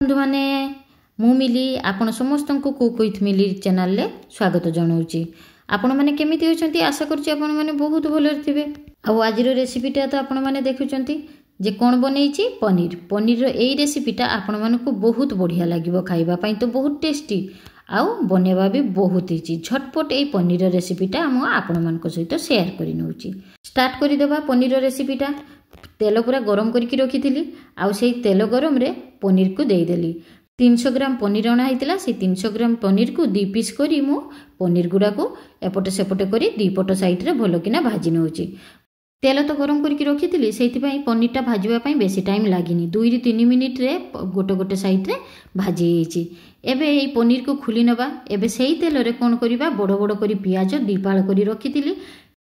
ବନ୍ଧୁମାନେ, ମୁଁ ମିଲି ଆପଣ ସମସ୍ତଙ୍କୁ କୁକ୍ ୱିଥ୍ ମିଲି ଚ୍ୟାନେଲରେ ସ୍ୱାଗତ ଜଣାଉଛି। ଆପଣମାନେ କେମିତି ଅଛନ୍ତି? ଆଶା କରୁଛି ଆପଣମାନେ ବହୁତ ଭଲରେ ଥିବେ। ଆଉ ଆଜିର ରେସିପିଟା ତ ଆପଣମାନେ ଦେଖୁଛନ୍ତି ଯେ କ'ଣ ବନେଇଛି, ପନିର। ପନିରର ଏଇ ରେସିପିଟା ଆପଣମାନଙ୍କୁ ବହୁତ ବଢ଼ିଆ ଲାଗିବ, ଖାଇବା ପାଇଁ ତ ବହୁତ ଟେଷ୍ଟି ଆଉ ବନେଇବା ବି ବହୁତ ଇଜି। ଝଟପଟ ଏଇ ପନିର ରେସିପିଟା ମୁଁ ଆପଣମାନଙ୍କ ସହିତ ସେୟାର କରି ନେଉଛି। ଷ୍ଟାର୍ଟ କରିଦେବା ପନିର ରେସିପିଟା। ତେଲ ପୁରା ଗରମ କରିକି ରଖିଥିଲି ଆଉ ସେଇ ତେଲ ଗରମରେ ପନିରକୁ ଦେଇଦେଲି। 300 ଗ୍ରାମ ପନିର ଅଣା ହେଇଥିଲା। ସେଇ 300 ଗ୍ରାମ ପନିରକୁ 2 ପିସ୍ କରି ମୁଁ ପନିର ଗୁଡ଼ାକୁ ଏପଟେ ସେପଟେ କରି 2 ପଟ ସାଇଡ଼ରେ ଭଲକିନା ଭାଜି ନେଉଛି। ତେଲ ତ ଗରମ କରିକି ରଖିଥିଲି, ସେଇଥିପାଇଁ ପନିରଟା ଭାଜିବା ପାଇଁ ବେଶୀ ଟାଇମ୍ ଲାଗିନି। 2ରୁ 3 ମିନିଟ୍ରେ ଗୋଟେ ଗୋଟେ ସାଇଡ଼ରେ ଭାଜି ହେଇଛି। ଏବେ ଏଇ ପନିରକୁ ଖୋଲି ନେବା। ଏବେ ସେଇ ତେଲରେ କ'ଣ କରିବା, ବଡ଼ ବଡ଼ କରି ପିଆଜ 2 ଫାଳ କରି ରଖିଥିଲି,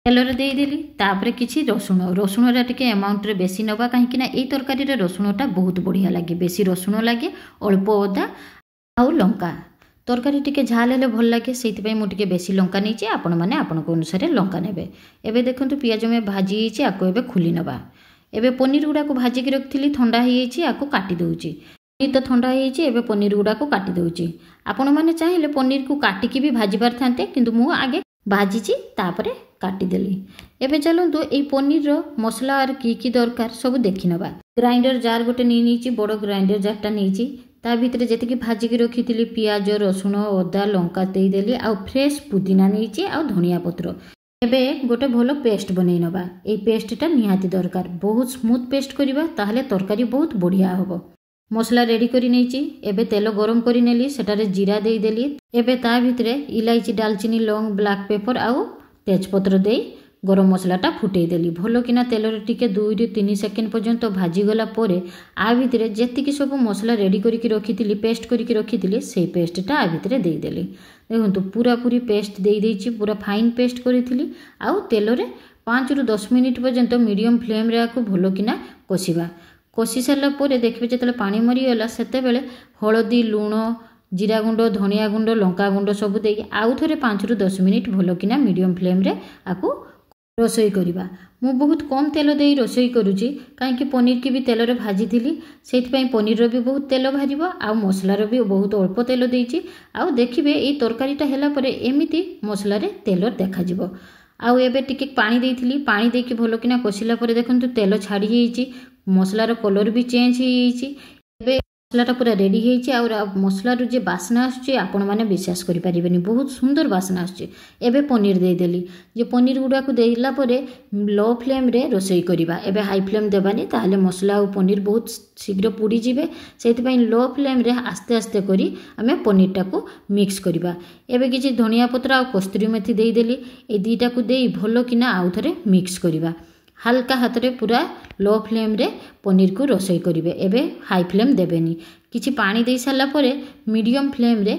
ତେଲରେ ଦେଇଦେଲି। ତାପରେ କିଛି ରସୁଣ, ରସୁଣଟା ଟିକେ ଆମାଉଣ୍ଟରେ ବେଶୀ ନେବା, କାହିଁକିନା ଏଇ ତରକାରୀରେ ରସୁଣଟା ବହୁତ ବଢ଼ିଆ ଲାଗେ, ବେଶୀ ରସୁଣ ଲାଗେ। ଅଳ୍ପ ଅଦା ଆଉ ଲଙ୍କା। ତରକାରୀ ଟିକେ ଝାଲ ହେଲେ ଭଲ ଲାଗେ, ସେଇଥିପାଇଁ ମୁଁ ଟିକେ ବେଶୀ ଲଙ୍କା ନେଇଛି। ଆପଣମାନେ ଆପଣଙ୍କ ଅନୁସାରେ ଲଙ୍କା ନେବେ। ଏବେ ଦେଖନ୍ତୁ, ପିଆଜ ମୁଁ ଭାଜି ହେଇଛି, ଆକୁ ଏବେ ଖୋଲି ନେବା। ଏବେ ପନିର ଗୁଡ଼ାକୁ ଭାଜିକି ରଖିଥିଲି, ଥଣ୍ଡା ହେଇଯାଇଛି, ଆକୁ କାଟି ଦେଉଛି। ପନିର ତ ଥଣ୍ଡା ହେଇଯାଇଛି, ଏବେ ପନିର ଗୁଡ଼ାକୁ କାଟି ଦେଉଛି। ଆପଣମାନେ ଚାହିଁଲେ ପନିରକୁ କାଟିକି ବି ଭାଜି ପାରିଥାନ୍ତେ, କିନ୍ତୁ ମୁଁ ଆଗେ ଭାଜିଛି, ତାପରେ କାଟିଦେଲି। ଏବେ ଚାଲନ୍ତୁ ଏଇ ପନିରର ମସଲା ଆର କି କି ଦରକାର ସବୁ ଦେଖିନେବା। ଗ୍ରାଇଣ୍ଡର ଜାର୍ ଗୋଟେ ନେଇ ନେଇଛି, ବଡ଼ ଗ୍ରାଇଣ୍ଡର ଜାର୍ଟା ନେଇଛି। ତା ଭିତରେ ଯେତିକି ଭାଜିକି ରଖିଥିଲି ପିଆଜ, ରସୁଣ, ଅଦା, ଲଙ୍କା ଦେଇଦେଲି, ଆଉ ଫ୍ରେଶ୍ ପୁଦିନା ନେଇଛି ଆଉ ଧନିଆ ପତ୍ର। ଏବେ ଗୋଟେ ଭଲ ପେଷ୍ଟ ବନେଇ ନେବା। ଏଇ ପେଷ୍ଟଟା ନିହାତି ଦରକାର, ବହୁତ ସ୍ମୁଥ୍ ପେଷ୍ଟ କରିବା, ତାହେଲେ ତରକାରୀ ବହୁତ ବଢ଼ିଆ ହେବ। ମସଲା ରେଡ଼ି କରି ନେଇଛି। ଏବେ ତେଲ ଗରମ କରି ନେଲି, ସେଟାରେ ଜିରା ଦେଇଦେଲି। ଏବେ ତା ଭିତରେ ଇଲାଇଚି, ଡାଲଚିନି, ଲଙ୍ଗ, ବ୍ଲାକ୍ ପେପର ଆଉ ତେଜପତ୍ର ଦେଇ ଗରମ ମସଲାଟା ଫୁଟେଇ ଦେଲି। ଭଲକିନା ତେଲରେ ଟିକେ 2ରୁ 3 ସେକେଣ୍ଡ ପର୍ଯ୍ୟନ୍ତ ଭାଜିଗଲା ପରେ ଆ ଭିତରେ ଯେତିକି ସବୁ ମସଲା ରେଡ଼ି କରିକି ରଖିଥିଲି, ପେଷ୍ଟ କରିକି ରଖିଥିଲି, ସେଇ ପେଷ୍ଟଟା ଆ ଭିତରେ ଦେଇଦେଲି। ଦେଖନ୍ତୁ, ପୁରାପୁରି ପେଷ୍ଟ ଦେଇଦେଇଛି, ପୁରା ଫାଇନ୍ ପେଷ୍ଟ କରିଥିଲି। ଆଉ ତେଲରେ 5ରୁ 10 ମିନିଟ୍ ପର୍ଯ୍ୟନ୍ତ ମିଡ଼ିୟମ୍ ଫ୍ଲେମ୍ରେ ଆକୁ ଭଲକିନା କଷିବା। କଷି ସାରିଲା ପରେ ଦେଖିବେ, ଯେତେବେଳେ ପାଣି ମରିଗଲା, ସେତେବେଳେ ହଳଦୀ, ଲୁଣ, ଜିରା ଗୁଣ୍ଡ, ଧନିଆ ଗୁଣ୍ଡ, ଲଙ୍କା ଗୁଣ୍ଡ ସବୁ ଦେଇକି ଆଉ ଥରେ 5ରୁ 10 ମିନିଟ୍ ଭଲକିନା ମିଡ଼ିୟମ୍ ଫ୍ଲେମ୍ରେ ଆକୁ ରୋଷେଇ କରିବା। ମୁଁ ବହୁତ କମ୍ ତେଲ ଦେଇ ରୋଷେଇ କରୁଛି, କାହିଁକି ପନିରକି ବି ତେଲରେ ଭାଜିଥିଲି, ସେଇଥିପାଇଁ ପନିରର ବି ବହୁତ ତେଲ ବାହାରିବ ଆଉ ମସଲାର ବି ବହୁତ ଅଳ୍ପ ତେଲ ଦେଇଛି। ଆଉ ଦେଖିବେ, ଏଇ ତରକାରୀଟା ହେଲା ପରେ ଏମିତି ମସଲାରେ ତେଲ ଦେଖାଯିବ। ଆଉ ଏବେ ଟିକେ ପାଣି ଦେଇଥିଲି। ପାଣି ଦେଇକି ଭଲକିନା କଷିଲା ପରେ ଦେଖନ୍ତୁ, ତେଲ ଛାଡ଼ି ଯାଇଛି, ମସଲାର କଲର୍ ବି ଚେଞ୍ଜ ହେଇଯାଇଛି। ଏବେ ମସଲାଟା ପୁରା ରେଡ଼ି ହେଇଛି। ଆଉ ମସଲାରୁ ଯେ ବାସ୍ନା ଆସୁଛି, ଆପଣମାନେ ବିଶ୍ୱାସ କରିପାରିବେନି, ବହୁତ ସୁନ୍ଦର ବାସ୍ନା ଆସୁଛି। ଏବେ ପନିର ଦେଇଦେଲି। ଯେ ପନିର ଗୁଡ଼ାକୁ ଦେଲା ପରେ ଲୋ ଫ୍ଲେମ୍ରେ ରୋଷେଇ କରିବା। ଏବେ ହାଇ ଫ୍ଲେମ୍ ଦେବାନି, ତାହେଲେ ମସଲା ଆଉ ପନିର ବହୁତ ଶୀଘ୍ର ପୋଡ଼ିଯିବେ। ସେଇଥିପାଇଁ ଲୋ ଫ୍ଲେମ୍ରେ ଆସ୍ତେ ଆସ୍ତେ କରି ଆମେ ପନିରଟାକୁ ମିକ୍ସ କରିବା। ଏବେ କିଛି ଧନିଆ ପତ୍ର ଆଉ କସ୍ତୁରୀ ମେଥି ଦେଇଦେଲି। ଏଇ 2ଟାକୁ ଦେଇ ଭଲକିନା ଆଉ ଥରେ ମିକ୍ସ କରିବା। ହାଲକା ହାତରେ ପୁରା ଲୋ ଫ୍ଲେମ୍ରେ ପନିରକୁ ରୋଷେଇ କରିବେ, ଏବେ ହାଇ ଫ୍ଲେମ୍ ଦେବେନି। କିଛି ପାଣି ଦେଇ ସାରିଲା ପରେ ମିଡ଼ିୟମ୍ ଫ୍ଲେମ୍ରେ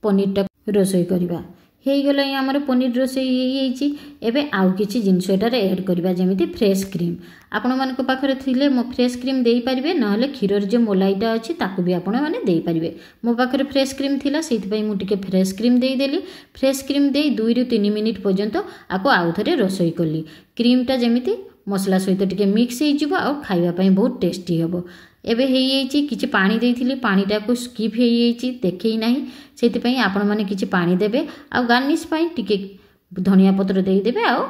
ପନିରଟା ରୋଷେଇ କରିବା। ହେଇଗଲା, ଆମର ପନିର ରୋଷେଇ ହେଇଯାଇଛି। ଏବେ ଆଉ କିଛି ଜିନିଷ ଏଟାରେ ଏଡ଼୍ କରିବା, ଯେମିତି ଫ୍ରେଶ୍ କ୍ରିମ୍। ଆପଣମାନଙ୍କ ପାଖରେ ଥିଲେ ମୋ ଫ୍ରେଶ୍ କ୍ରିମ୍ ଦେଇପାରିବେ, ନହେଲେ କ୍ଷୀରରେ ଯେ ମଲାଇଟା ଅଛି ତାକୁ ବି ଆପଣମାନେ ଦେଇପାରିବେ। ମୋ ପାଖରେ ଫ୍ରେଶ୍ କ୍ରିମ୍ ଥିଲା, ସେଇଥିପାଇଁ ମୁଁ ଟିକେ ଫ୍ରେଶ୍ କ୍ରିମ୍ ଦେଇଦେଲି। ଫ୍ରେଶ୍ କ୍ରିମ୍ ଦେଇ 2ରୁ 3 ମିନିଟ୍ ପର୍ଯ୍ୟନ୍ତ ଆକୁ ଆଉ ଥରେ ରୋଷେଇ କଲି। କ୍ରିମ୍ଟା ଯେମିତି ମସଲା ସହିତ ଟିକେ ମିକ୍ସ ହେଇଯିବ ଆଉ ଖାଇବା ପାଇଁ ବହୁତ ଟେଷ୍ଟି ହେବ। ଏବେ ହେଇଯାଇଛି। କିଛି ପାଣି ଦେଇଥିଲି, ପାଣିଟାକୁ ସ୍କିପ୍ ହେଇଯାଇଛି, ଦେଖେଇ ନାହିଁ, ସେଥିପାଇଁ ଆପଣମାନେ କିଛି ପାଣି ଦେବେ। ଆଉ ଗାର୍ନିସ୍ ପାଇଁ ଟିକେ ଧନିଆ ପତ୍ର ଦେଇଦେବେ ଆଉ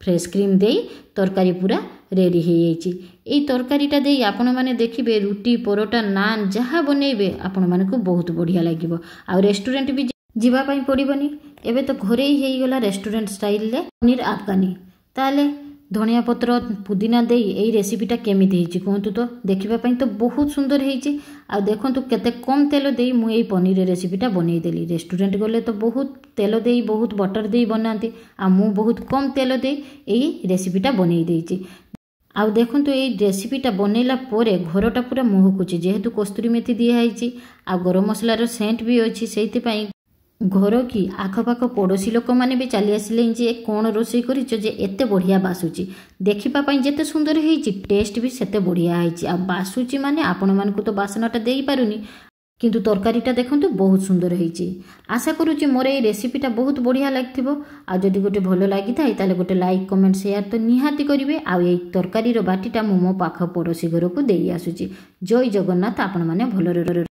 ଫ୍ରେଶ୍ କ୍ରିମ୍ ଦେଇ ତରକାରୀ ପୁରା ରେଡ଼ି ହେଇଯାଇଛି। ଏଇ ତରକାରୀଟା ଦେଇ ଆପଣମାନେ ଦେଖିବେ, ରୁଟି, ପରଟା, ନାନ୍ ଯାହା ବନେଇବେ, ଆପଣମାନଙ୍କୁ ବହୁତ ବଢ଼ିଆ ଲାଗିବ ଆଉ ରେଷ୍ଟୁରାଣ୍ଟ ବି ଯିବା ପାଇଁ ପଡ଼ିବନି। ଏବେ ତ ଘରେ ହିଁ ହେଇଗଲା ରେଷ୍ଟୁରାଣ୍ଟ ଷ୍ଟାଇଲରେ ପନିର ଆଫଗାନୀ। ତାହେଲେ ଧନିଆ ପତ୍ର, ପୁଦିନା ଦେଇ ଏଇ ରେସିପିଟା କେମିତି ହେଇଛି କୁହନ୍ତୁ ତ? ଦେଖିବା ପାଇଁ ତ ବହୁତ ସୁନ୍ଦର ହେଇଛି। ଆଉ ଦେଖନ୍ତୁ, କେତେ କମ୍ ତେଲ ଦେଇ ମୁଁ ଏଇ ପନିର ରେସିପିଟା ବନେଇଦେଲି। ରେଷ୍ଟୁରାଣ୍ଟ ଗଲେ ତ ବହୁତ ତେଲ ଦେଇ, ବହୁତ ବଟର ଦେଇ ବନାନ୍ତି, ଆଉ ମୁଁ ବହୁତ କମ୍ ତେଲ ଦେଇ ଏଇ ରେସିପିଟା ବନେଇ ଦେଇଛି। ଆଉ ଦେଖନ୍ତୁ, ଏଇ ରେସିପିଟା ବନେଇଲା ପରେ ଘରଟା ପୁରା ମହକୁଛି। ଯେହେତୁ କସ୍ତୁରୀ ମେଥି ଦିଆହେଇଛି ଆଉ ଗରମ ମସଲାର ସେଣ୍ଟ ବି ଅଛି, ସେଇଥିପାଇଁ ଘର କି ଆଖପାଖ ପଡ଼ୋଶୀ ଲୋକମାନେ ବି ଚାଲି ଆସିଲେଣି ଯେ କ'ଣ ରୋଷେଇ କରିଛ ଯେ ଏତେ ବଢ଼ିଆ ବାସୁଛି। ଦେଖିବା ପାଇଁ ଯେତେ ସୁନ୍ଦର ହେଇଛି, ଟେଷ୍ଟ ବି ସେତେ ବଢ଼ିଆ ହେଇଛି। ଆଉ ବାସୁଛି ମାନେ ଆପଣମାନଙ୍କୁ ତ ବାସନାଟା ଦେଇପାରୁନି, କିନ୍ତୁ ତରକାରୀଟା ଦେଖନ୍ତୁ, ବହୁତ ସୁନ୍ଦର ହେଇଛି। ଆଶା କରୁଛି ମୋର ଏଇ ରେସିପିଟା ବହୁତ ବଢ଼ିଆ ଲାଗିଥିବ। ଆଉ ଯଦି ଗୋଟେ ଭଲ ଲାଗିଥାଏ, ତାହେଲେ ଗୋଟେ ଲାଇକ୍, କମେଣ୍ଟ, ସେୟାର ତ ନିହାତି କରିବେ। ଆଉ ଏଇ ତରକାରୀର ବାଟିଟା ମୁଁ ମୋ ପାଖ ପଡ଼ୋଶୀ ଘରକୁ ଦେଇ ଆସୁଛି। ଜୟ ଜଗନ୍ନାଥ। ଆପଣମାନେ ଭଲରେ